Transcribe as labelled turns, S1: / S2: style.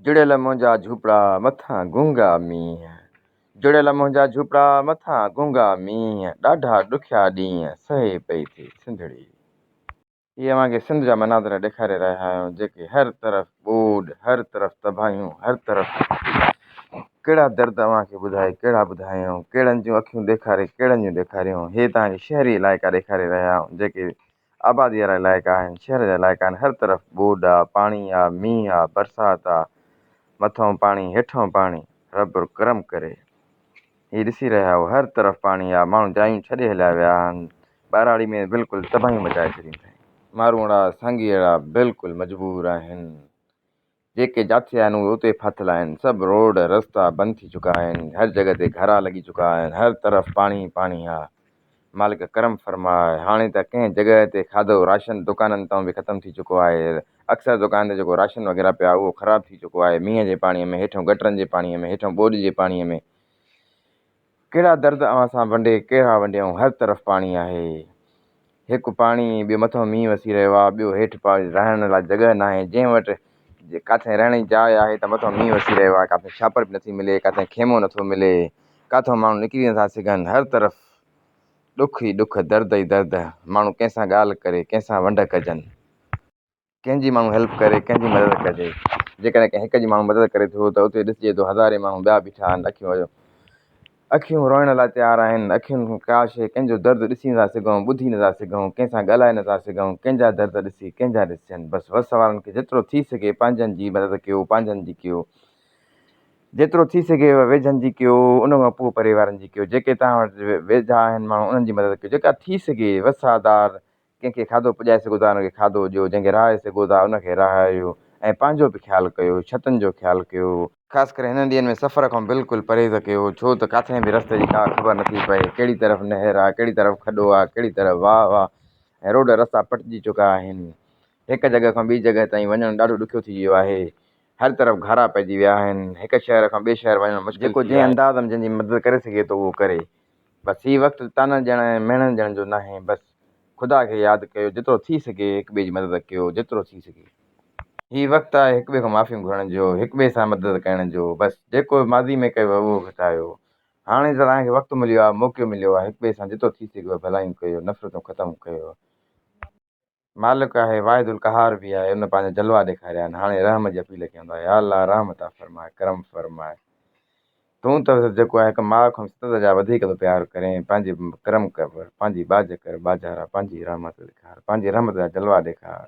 S1: جڙيل منهنجا جهوپڙا مٿان گونگا مينهن، جڙيل منهنجا جهوپڙا مٿان گونگا مينهن، ڏاڍا ڏکيا ڏينهن سهي پئي ٿي سنڌڙي. هي اوهان کي سنڌ جا مناظر ڏيکاري رهيا آهيون جيڪي هر طرف ٻوڏ، هر طرف تباهيون، هر طرف ڪهڙا درد اوهان کي ٻڌائي ڪهڙا ٻڌايون، ڪهڙن جون اکيون ڏيکاري ڪهڙن جون ڏيکاريون. هي توهان کي شهري علائقا ڏيکاري رهيا آهيون جيڪي آبادي وارا علائقا آهن، شهر جا علائقا آهن، هر طرف ٻوڏ آ، پاڻي آ، مينهن آ، برسات آ، مٿئون پاڻي، هيٺئون پاڻي، رب ڪرم ڪري. هي ڏسي رهيا آهيو هر طرف پاڻي آ، ماڻهو جايون ڇڏي هليا ويا آهن، ٻهراڙي ۾ بلڪل تباهيون مچائي ڇڏيون اٿائين. ماروئڙا، سانگيئڙا بلڪل مجبور آهن. جيڪي جاٿي آهن اهي اتي ڦاٿل آهن، سڀ روڊ رستا بند ٿي چڪا آهن، هر جڳهه تي گهرا لڳي چڪا آهن، هر طرف پاڻي ئي پاڻي آ. مالڪ ڪرم فرماء، هاڻي ته ڪنهن جڳهه تي کاڌو راشن دڪانن تان به ختم ٿي چڪو آهي، اڪثر دڪان تي جيڪو راشن وغيره پيا اهو خراب ٿي چڪو آهي، مينهن جي پاڻي ۾ هيٺئون گٽرن جي پاڻي ۾ هيٺئون ٻوڏ جي پاڻي ۾. ڪهڙا درد اوهان سان ونڊي ڪهڙا ونڊيائون هر طرف پاڻي آهي هڪ پاڻي ٻيو مٿئون مينهن وسي رهيو آهي ٻيو هيٺ رهڻ لاء جڳهه ناهي جنهن وٽ ڪاٿي رهڻ جي جاء آهي ته مٿئون مينهن وسي رهيو آهي ڪاٿي شاپر به نٿي ملي ڪاٿي خيمو نٿو ملي ڪاٿو ماڻهو نڪري نٿا سگهن هر طرف ڏک ئي ڏک درد ئي درد ماڻهو ڪنهن سان ڳالهه ڪري ڪنهن سان ونڊ ڪجن. ڪنهن جي ماڻهو هيلپ ڪري ڪنهن جي مدد ڪجي جيڪڏهن ڪنهن هڪ جي ماڻهو مدد ڪري ٿو ته اتي ڏسجي ٿو هزارين ماڻهو ٻيا بيٺا آهن اکيون اکيون روئڻ لاء تيار آهن اکين کان ڪا شيء ڪنهن جو درد ڏسي نٿا سگهون ٻڌي نٿا سگهون ڪنهن سان ڳالهائي نٿا سگهون ڪنهن جا درد ڏسي ڪنهن جا ڏسجن بس وس وارن کي جيترو ٿي سگهي پنهنجن جي مدد ڪيو پنهنجن جي ڪيو جيترو ٿي سگهي ويجهن جي ڪيو ان کان پوء پري وارن جي ڪيو جيڪي توهان وٽ ويجها آهن ماڻهو انهن جي مدد ڪيو جيڪا ٿي سگهي وس آڌار ڪنهن کي کاڌو پڄائي سگهو ٿا ان کي کاڌو ڏيو، جنهن کي رهائي سگهو ٿا ان کي رهايو ۽ پنهنجو به خيال ڪيو، ڇتن جو خيال ڪيو. خاص ڪري هنن ڏينهن ۾ سفر کان بلڪل پرهيز ڪيو، ڇو ته ڪاٿي به رستي جي ڪا خبر نٿي پئي، ڪهڙي طرف نهر آ، ڪهڙي طرف کڏو آ، ڪهڙي طرف واهه آ ۽ روڊ رستا پٽجي چڪا آهن. هڪ جڳهه کان ٻي جڳهه تائين وڃڻ ڏاڍو ڏکيو ٿي ويو آهي. هر طرف گهارا پئجي ويا آهن. هڪ شهر کان ٻئي شهر وڃڻ مشڪل جيڪو ٿي ويو جنهن آهي. انداز ۾ جنهن جي مدد ڪري سگهي ٿو اهو ڪري. بس هي وقت طعنن ڏيڻ ۽ مهڻن ڏيڻ جو ناهي بس خدا کي ياد ڪيو جيترو ٿي سگهي هڪ ٻئي جي مدد ڪيو جيترو ٿي سگهي. هي وقت آهي هڪ ٻئي کان معافيون گهرڻ جو هڪ ٻئي سان مدد ڪرڻ جو بس جيڪو ماضي ۾ ڪيو اهو گهٽايو هاڻي ته توهان کي وقت مليو آهي موقعو مليو آهي هڪ ٻئي سان جيترو ٿي سگهيو ڀلايون ڪيو نفرتون ختم ڪيو. مالڪ آهي واحد القهار به آهي ان پنهنجا جلوا ڏيکاريا آهن هاڻي رحم جي اپيل ڪيون ٿا يا الله رحم عطا فرماء ڪرم فرماء تون ته جيڪو آهي هڪ ماء کان ست درجا وڌيڪ ٿو پيار ڪرين پنهنجي ڪرم ڪر پنهنجي ٻاجهه ڪر ٻاجهارا پنهنجي رحمت ڏيکار پنهنجي رحمت جا جلوا ڏيکار.